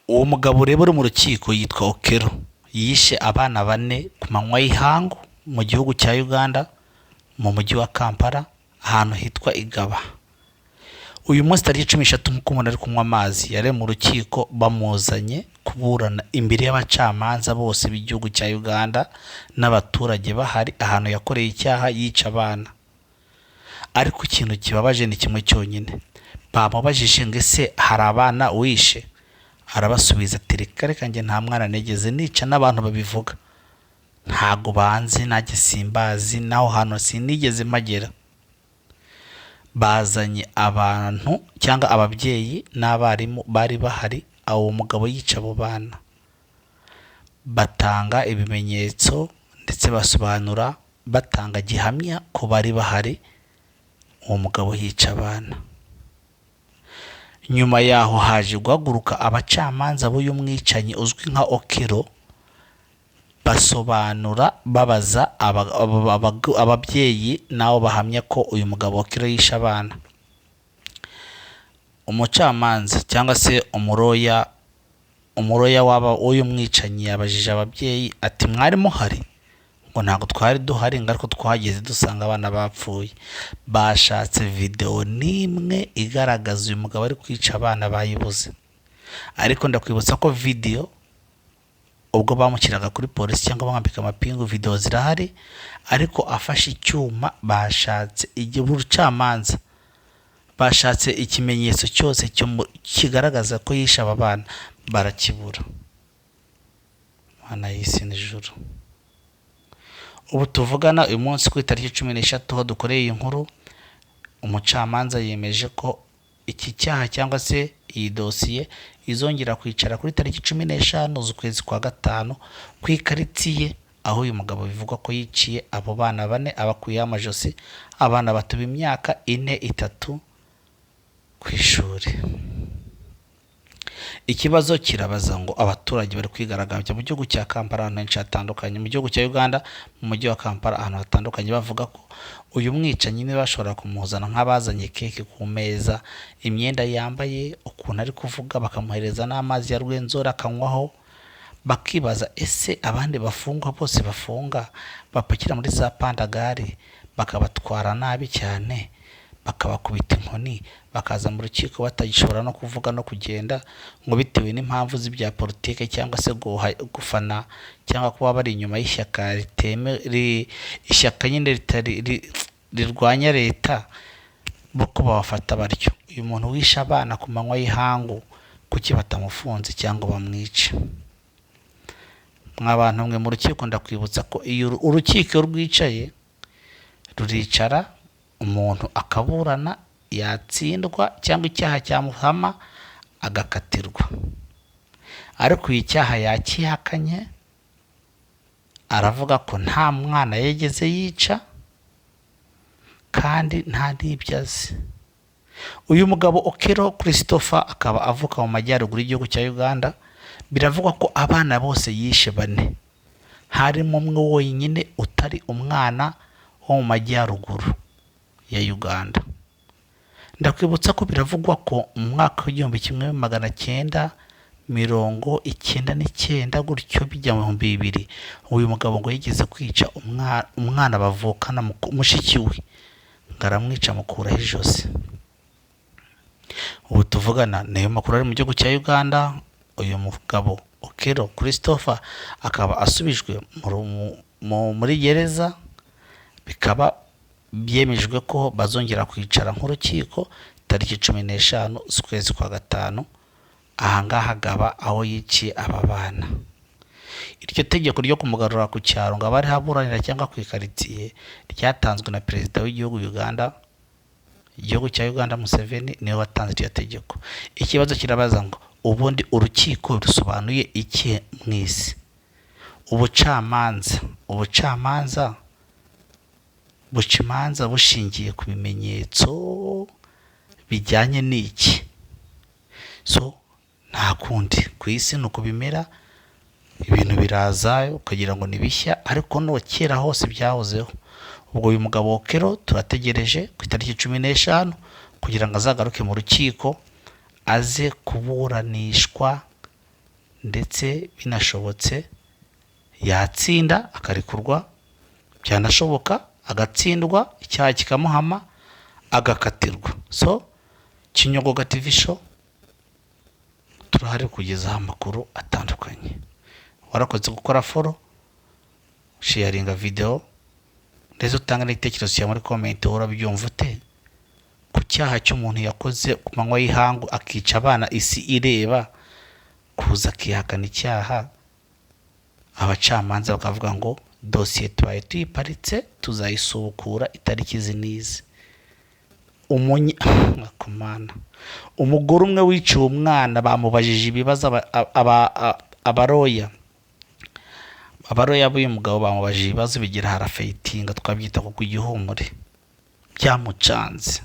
Uwo mugabo ureba uri mu rukiko yitwa Okello. Yishe abana bane ku manywa y'ihangu mu gihugu cya Uganda, mu mujyi wa Kampala, ahantu hitwa Igaba. Uyu munsi tariki 13, nk'uko umuntu ari kunywa amazi, yari mu rukiko, bamuzanye kuburana imbere y'abacamanza bose b'igihugu cya Uganda n'abaturage bahari, ahantu yakoreye icyaha yica abana. Ariko ikintu kibabaje ni kimwe cyonyine. Bamubajije ngo: "Ese hari abana wishe?" Arabasubiza ati: "Reka reka, njye nta mwana nigeze nica, n'abantu babivuga ntago banzi, nanjye simbazi, n'aho hantu sinigeze mpagera." Bazanye abantu cyangwa ababyeyi n'abarimu bari bahari uwo mugabo yica abo bana, batanga ibimenyetso ndetse basobanura, batanga gihamya ko bari bahari uwo mugabo yica abana. Nyuma yaho haje guhaguruka abacamanza b'uyu mwicanyi uzwi nka Okello, basobanura, babaza ababyeyi n'abo bahamya ko uyu mugabo Okello yishe abana. Umucamanza cyangwa se umulawyer waba w'uyu mwicanyi yabajije ababyeyi ati: "Mwari muhari?" Ngo: "Ntabwo twari duhari," ngo: "ariko twahageze dusanga abana bapfuye." Bashatse videwo n'imwe igaragaza uyu mugabo ari kwica abana, bayibuze. Ariko ndakwibutsa ko videwo ubwo bamushyiraga kuri polisi cyangwa bamwambika amapingu, videwo zirahari, ariko afashe icyuma. Bashatse igihe ubucamanza bashatse ikimenyetso cyose kigaragaza ko yishe aba bana, barakibura. Mana y'isi n'ijuru! Ubu tuvugana uyu munsi ku itariki 13, aho dukoreye iyi nkuru, umucamanza yemeje ko iki cyaha cyangwa se iyi dosiye izongera kwicara kuri tariki 15 z'ukwezi kwa gatanu, ku ikaritsiye aho uyu mugabo bivugwa ko yiciye abo bana bane, abakuyeho amajosi, abana bato b'imyaka 4, 3 ku ishuri. Ikibazo kirabaza ngo abaturage bari kwigaragambya mu gihugu cya Kampala, ahantu henshi hatandukanye mu gihugu cya Uganda, mu mujyi wa Kampala, ahantu hatandukanye, bavuga ko uyu mwicanyi niba bashobora kumuzana nk'abazanye keke ku meza, imyenda yambaye, ukuntu ari kuvuga, bakamuhereza n'amazi ya Rwenzori akanywaho, bakibaza: ese abandi bafungwa bose bafunga, bapakira muri za pandagari, bakabatwara nabi cyane, bakabakubita inkoni, bakaza mu rukiko batagishobora no kuvuga no kugenda, ngo bitewe n'impamvu z'ibya politike cyangwa se gufana cyangwa kuba bari inyuma y'ishyaka ishyaka nyine ritari rirwanya leta, bo ko babafata batyo, uyu muntu wishe abana ku manywa y'ihangu kuki batamufunze cyangwa bamwice? Mwa bantu mwe, mu rukiko, ndakwibutsa ko iyo urukiko rwicaye, ruricara, umuntu akaburana, yatsindwa cyangwa icyaha cyamuhama agakatirwa. Ariko iyi cyaha yakihakanye, aravuga ko nta mwana yigeze yica kandi nta n'ibyo azi. Uyu mugabo Okello Christopher akaba avuka mu majyaruguru y'igihugu cya Uganda. Biravugwa ko abana bose yishe bane, harimo umwe wenyine utari umwana wo mu majyaruguru ya Uganda. Ndakwibutsa ko biravugwa ko mu mwaka w'1999 gutyo bijya mu 2000, uyu mugabo ngo yigeze kwica umwana bavukana, mushiki we, ngo aramwica amukuraho ijosi. Ubu tuvugana niyo makuru ari mu gihugu cya Uganda. Uyu mugabo Okello Christopher akaba asubijwe muri gereza, bikaba byemejwe ko bazongera kwicara nk'urukiko tariki 15 z'ukwezi kwa gatanu, ahangaha agaba aho yiciye aba bana. Iryo tegeko ryo kumugarura ku cyaro ngo abe ariho aburanira cyangwa ku ikaritsiye ryatanzwe na perezida w'igihugu Uganda, igihugu cya Uganda, Museveni niwe watanze iryo tegeko. Ikibazo kirabaza ngo: ubundi urukiko rusobanuye iki mu isi? Ubucamanza buca imanza bushingiye ku bimenyetso bijyanye n'iki? So nta kundi ku isi ni uko bimera. Ibintu biraza ukagira ngo ni bishya, ariko no kera hose byahozeho. Ubwo uyu mugabo Okello turategereje ku itariki 15 kugira ngo azagaruke mu rukiko, aze kuburanishwa. Ndetse binashobotse yatsinda akarekurwa, byanashoboka agatsindwa, icyaha kikamuhama, agakatirwa. So Kinyogoga TV Show turahari kugezaho amakuru atandukanye. Warakoze gukora follow, sharinga video, ndetse utanga n'igitekerezo cyawe muri comment. Urabyumva ute ku cyaha cy'umuntu yakoze ku manywa y'ihangu, akica abana isi ireba, kuza akihakana icyaha, abacamanza bakavuga ngo dosiye tubaye tuyiparitse, tuzayisubukura itariki izi n'izi? Akomana umugore umwe wiciwe umwana, bamubajije ibibazo, abaroya b'uyu mugabo bamubajije ibibazo, bigira harafaintinga, twabyita ku igihumure, byamucanze.